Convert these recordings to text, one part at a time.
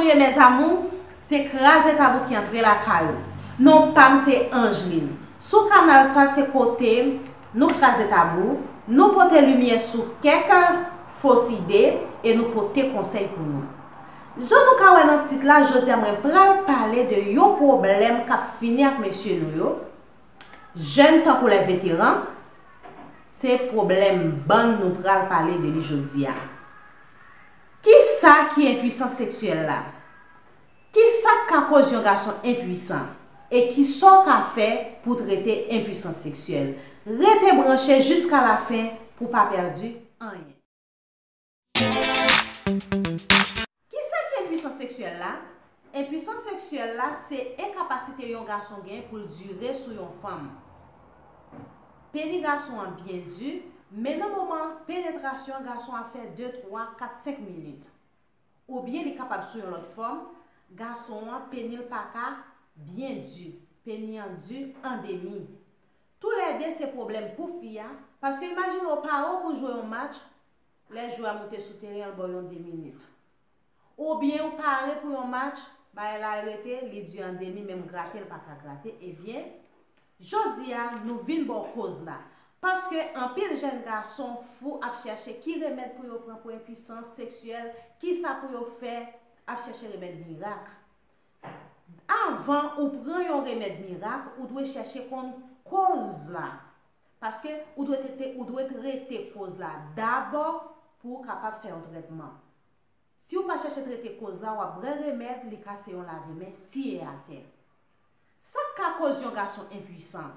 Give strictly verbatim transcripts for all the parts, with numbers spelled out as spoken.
Kounye a, mes amours, se Kraze Tabou ki antre lakay ou. Non pa m se Angeline. Sou kanal sa se kote nou kraze tabou, nou pote limyè sou kèk fos ide e nou pote konsèy pou nou. Jan nou ka wè nan tit la, jodi a mwen pral pale de yon pwoblèm k ap fini ak mesye nou yo, jèn tankou lè veteran. Se pwoblèm bann nou pral pale de li jodi a. Kisa ki enpwisans seksyèl la? Kisa k ka koz yon gason enpwisan? E kisa w ka fè pou w trete enpwisans seksyèl? Rete branche jiska lafen pou w pa pèdi anyen. Kisa ki enpwisans seksyèl la? Enpwisans seksyèl la se enkapasite yon gason gen pou l dire sou yon fanm. Peni gason an byen di, men nan moman penetrasyon, gason ap fè de, twa, kat, senk minit. Oubyen li kapab sou yon lòt fòm, gason an peni l pa ka byen di, peni an di an demi. Toulède se pwoblèm pou fi a, paske imajine w pare w pou jwe yon match, lè jwè a moute sou teren an, l ba w yon de minit. Oubyen w pare pou yon match, bagay la rete, li di an demi, menm grate, l pa ka grate, ebyen, jodi a, nou vin ba w koz la. Paske anpil jèn gason fou ap chèche ki remèd pou yo pran pou enpwisans seksyèl, kisa pou yo fè, ap chèche remèd mirak. Avan ou pran yon remèd mirak, ou dwe chèche konn koz la. Paske ou dwe trete, ou dwe trete koz la dabò pou w kapab fè yon trètman. Si w pa chèche trete koz la, w ap bwè remèd, li ka se yon lave men siye atè. Sa k ka koz yon gason enpwisan?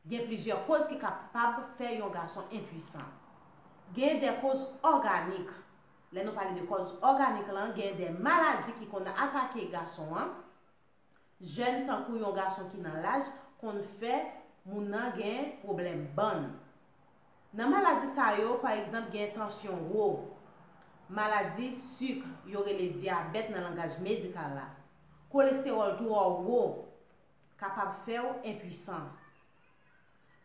Gen plizyè koz ki kapab fè yon gason enpwisan. Gen de koz òganik. Lè nou pale de koz òganik lan, gen de maladi ki konn atake gason an. Jèn tankou yon gason ki nan laj konn fè moun nan gen pwoblèm bann. Nan maladi sa yo, pa egzanp, gen tansyon wo, maladi sik, yo rele dyabèt nan langaj medikal la, kolestewòl twò wo kapab fè w enpwisan.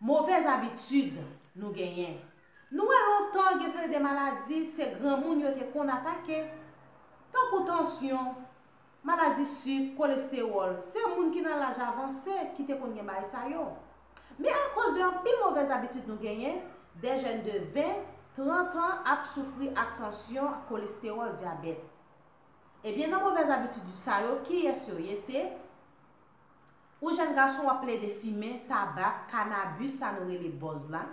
Movèz abitid nou genyen. Nou wè lontan gen seri de maladi se granmoun yo te konn atake, tankou tansyon, maladi sik, kolestewòl. Se moun ki nan laj avanse ki te konn gen bagay sa yo. Men akoz de anpil movèz abitid nou genyen, de jèn de ven, trant an ap soufri ak tansyon, kolestewòl, dyabèt. Ebyen, nan movèz abitid sa yo, kiyès yo ye? Se ou jèn gason, w ap plede fimen tabak, kanabis, sa nou rele bòz la.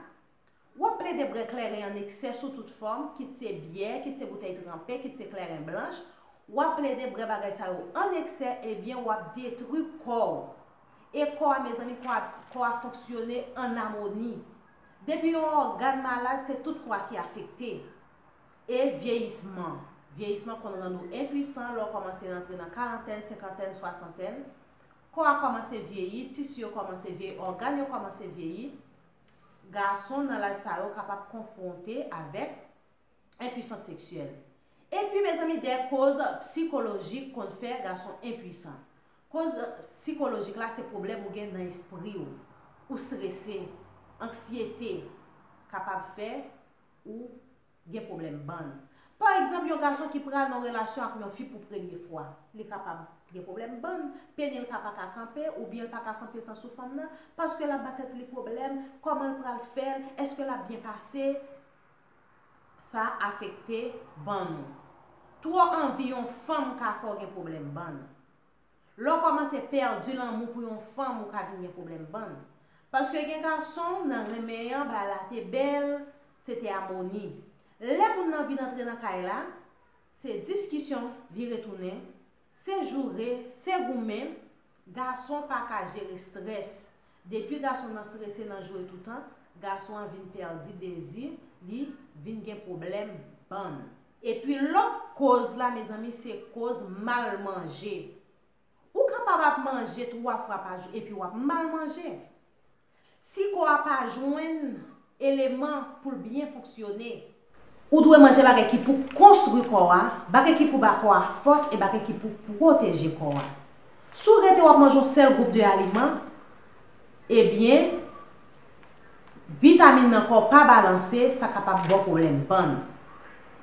W ap plede bwè kleren an eksè sou tout fòm, kit se byè, kit se boutèy tranpe, kit se kleren blanch. W ap plede bwè bagay sa yo an eksè, ebyen, w ap detwi kò w. E kò a, mezanmi, kò a, kò a fonksyone an amoni. Depi yon ògàn malad, se tout kò a ki afekte. E vyeyisman. Vyeyisman konn rann ou enpwisan lè w kòmanse rantre nan karantèn, senkantèn, swasantèn. Kò a kòmanse vyeyi, tisi yo kòmanse vyeyi, ògàn yo kòmanse vyeyi. Gason nan laj sa yo kapab konfwonte avèk enpwisans seksyèl. Epi, mezanmi, de koz sikolojik konn fè gason enpwisan. Koz sikolojik la, se pwoblèm ou gen nan espri w. Ou strese, anksyete kapab fè ou gen pwoblèm bann. Pa egzanp, yon gason ki pral nan relasyon ak yon fi pou premye fwa, li kapab gen pwoblèm bann, peni l ka pa ka kanpe, oubyen l pa ka fè anpil tan sou fanm nan, paske l ap ba tèt li pwoblèm, kòman l pral fè l, èske l ap byen pase? Sa afekte bann ou. Twò anvi yon fanm ka fè w gen pwoblèm bann. Lè w kòmanse pèdi lanmou pou yon fanm, ou ka vin gen pwoblèm bann. Paske gen gason, nan renmen an, bagay la te bèl, se te amoni. Lè moun nan vin antre nan kay la, se diskisyon vire tounen, se joure, se goumen. Gason pa ka jere strès. Depi gason nan strese nan joure toutan, gason an vin pèdi dezi, li vin gen pwoblèm bann. Epi lòt koz la, mezanmi, se koz mal manje. Ou kapab ap manje twa fwa pa jou epi w ap mal manje. Si kò a pa jwenn eleman pou l byen fonksyone, ou dwe manje bagay ki pou konstwi kò a, bagay ki pou ba kò a fòs e bagay ki pou pwoteje kò a. Si w rete w ap manje yon sèl gwoup de aliman, ebyen, vitamin nan kò w pa balanse, sa kapab ba w pwoblèm bann.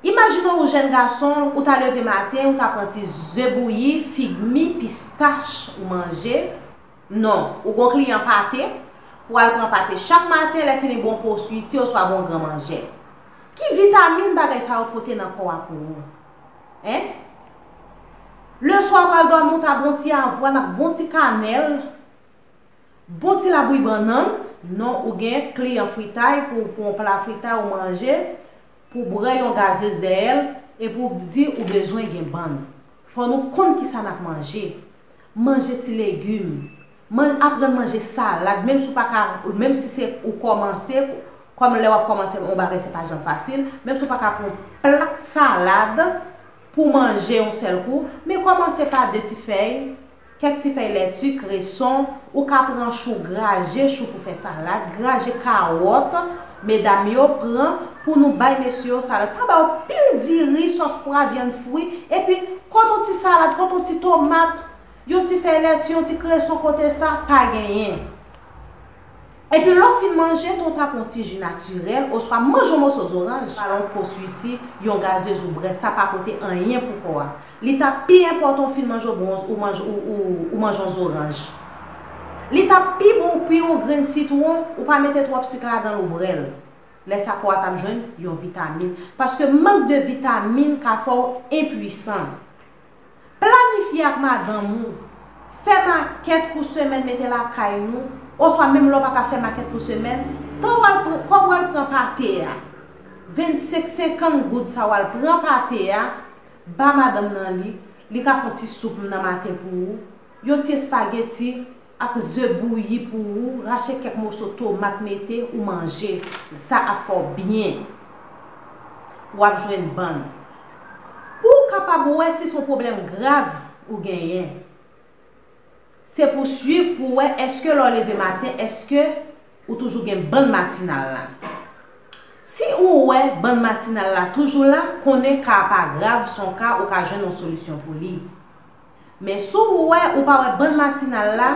Imajine w jèn gason, ou ta leve maten, ou ta pran ti ze bouyi, fig mi, pistach, ou manje. Non, ou gon kliyan pate, ou al pran pate chak maten, lè fini bon po switi oswa bon gran manjè. Ki vitamin bagay sa yo pote nan kò a pou ou? Hein? Leswa ou pral dòmi, ou ta bon ti avwàn ak bon ti kanèl. Bon ti labouyi bannann, non, ou gen kliyan fritay pou, pou yon pla fritay ou manje, pou bwè yon gazez dèyè l, epi w di ou bezwen gen bann. Fò nou konn kisa n ap manje. Manje ti legim. Manj, aprann manje salad, menm si w pa ka, menm si se ou kòmanse, kòm lè w ap kòmanse yon bagay se pa janm fasil, menm si w pa ka pran yon plat salad pou manje yon sèl kou, men kòmanse pa de ti fèy, kèk ti fèy lèti, kreson, ou ka pran chou, graje chou pou fè salad, graje kawòt, medam yo pran pou nou bay mesye yo salad. Pa ba yo pil diri, sòs pwa, vyann fri, epi kote yon ti salad, kote yon ti tomat, yon ti fèy lèti, yon ti kreson kote sa, pa genyen. Epi lè w fin manje, tou w ta pran yon ti ji natirèl, oswa manje yon moso zoranj, pa yon po switi, yon gazez ou bwè, sa pa pote anyen pou kò a. Li t ap pi enpòtan w fin manje yon bwonz, ou manje, ou, ou, ou manje yon zoranj. Li t ap pi bon w pi yon grenn sitwon, ou pa mete twòp sik ladan l, ou bwè l. Lè sa kò a t ap jwenn yon vitamin. Paske mank de vitamin ka fè w enpwisan. Planifye ak madanm ou. Fè makèt pou semèn mete lakay nou, oswa menm lè w pa ka fè makèt pou semèn, tan w al pran, kòb w al pran pate a, vennsenk, senkant goud sa w al pran pate a, ba madanm nan li, li ka fè yon ti soup nan maten pou ou, yon ti espageti, ak ze bouyi pou ou, rache kèk moso tomat mete, ou manje. Sa ap fè w byen. W ap jwenn bann. Pou w kapab wè si se yon pwoblèm grav ou genyen, se pou swiv pou wè èske lè w leve maten, èske ou toujou gen bann matinal la. Si ou wè bann matinal la toujou la, konnen ka a pa grav, se yon ka ou ka jwenn yon solisyon pou li. Men si w wè ou pa wè bann matinal la,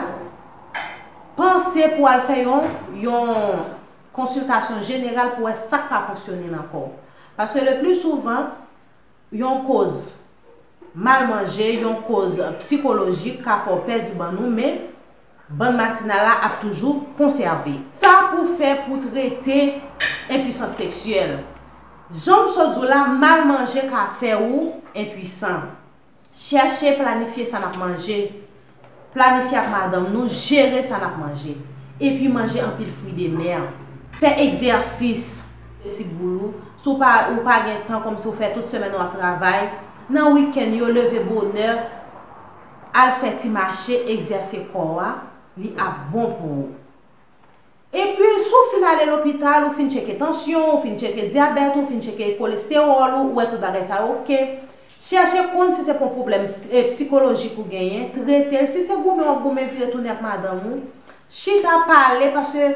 panse pou al fè yon, yon konsiltasyon jeneral pou wè sa k pa fonksyone nan kò w. Paske le pli souvan, yon koz mal manje, yon koz sikolojik ka fè w pèdi bann ou, men bann matinal la ap toujou konsève. Sa pou fè pou trete enpwisans seksyèl. Jan m sot di w la, mal manje ka fè ou enpwisan. Chèche planifye sa n ap manje. Planifye ak madanm nou, jere sa n ap manje. Epi manje anpil fwi de mè. Fè egzèsis. Ti boul ou. Si w pa, ou pa gen tan, kòmsi w fè tout semèn w ap travay, nan wikenn yo, leve bonè, al fè ti mache, egzèse kò a, li ap bon pou ou. Epi, si w fin ale lopital, ou fin tcheke tansyon w, ou fin tcheke dyabèt ou, ou fin tcheke kolestewòl ou, ou wè tout bagay sa yo oke. Chèche konn si se pa yon pwoblèm ps-, e, sikolojik ou genyen, trete l. Si se goumen w ap goumen, vire tounen ak madanm ou. Chita pale, paske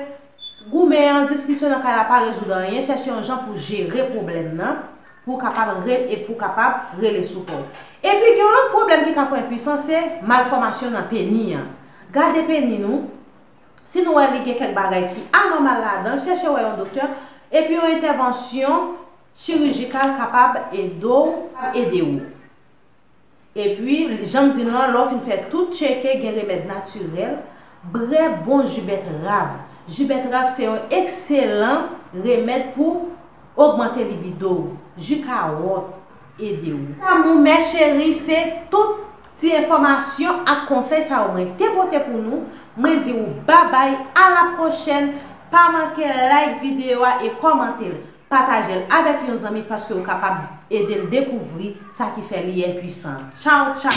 goumen an, diskisyon nan kay la pa rezoud anyen. Chèche yon jan pou jere pwoblèm nan, pou w kapab re-, e pou w kapab rele sou kò w. Epi, gen yon lòt pwoblèm ki ka fè w enpwisan, se malfòmasyon nan peni an. Gade peni nou. Si nou wè li gen kèk bagay ki anòmal ladan l, chèche wè yon doktè, epi yon entèvansyon chirijikal kapab ede w, ede w. Epi, jan m di nou an, lè w fin fè tout tcheke, gen remèd natirèl, bwè bon ji bètrav. Ji bètrav se yon ekselan remèd pou ogmante libido w. Ji kawòt ede w. Lanmou, mè cheri, se tout ti enfòmasyon ak konsèy sa yo mwen te pote pou nou. Mwen di w babay, a la pwochèn. Pa manke like videyo a e kòmante l. Pataje l avèk yon zanmi paske w kapab ede l dekouvri sa ki fè li enpwisan. Tchaw, tchaw!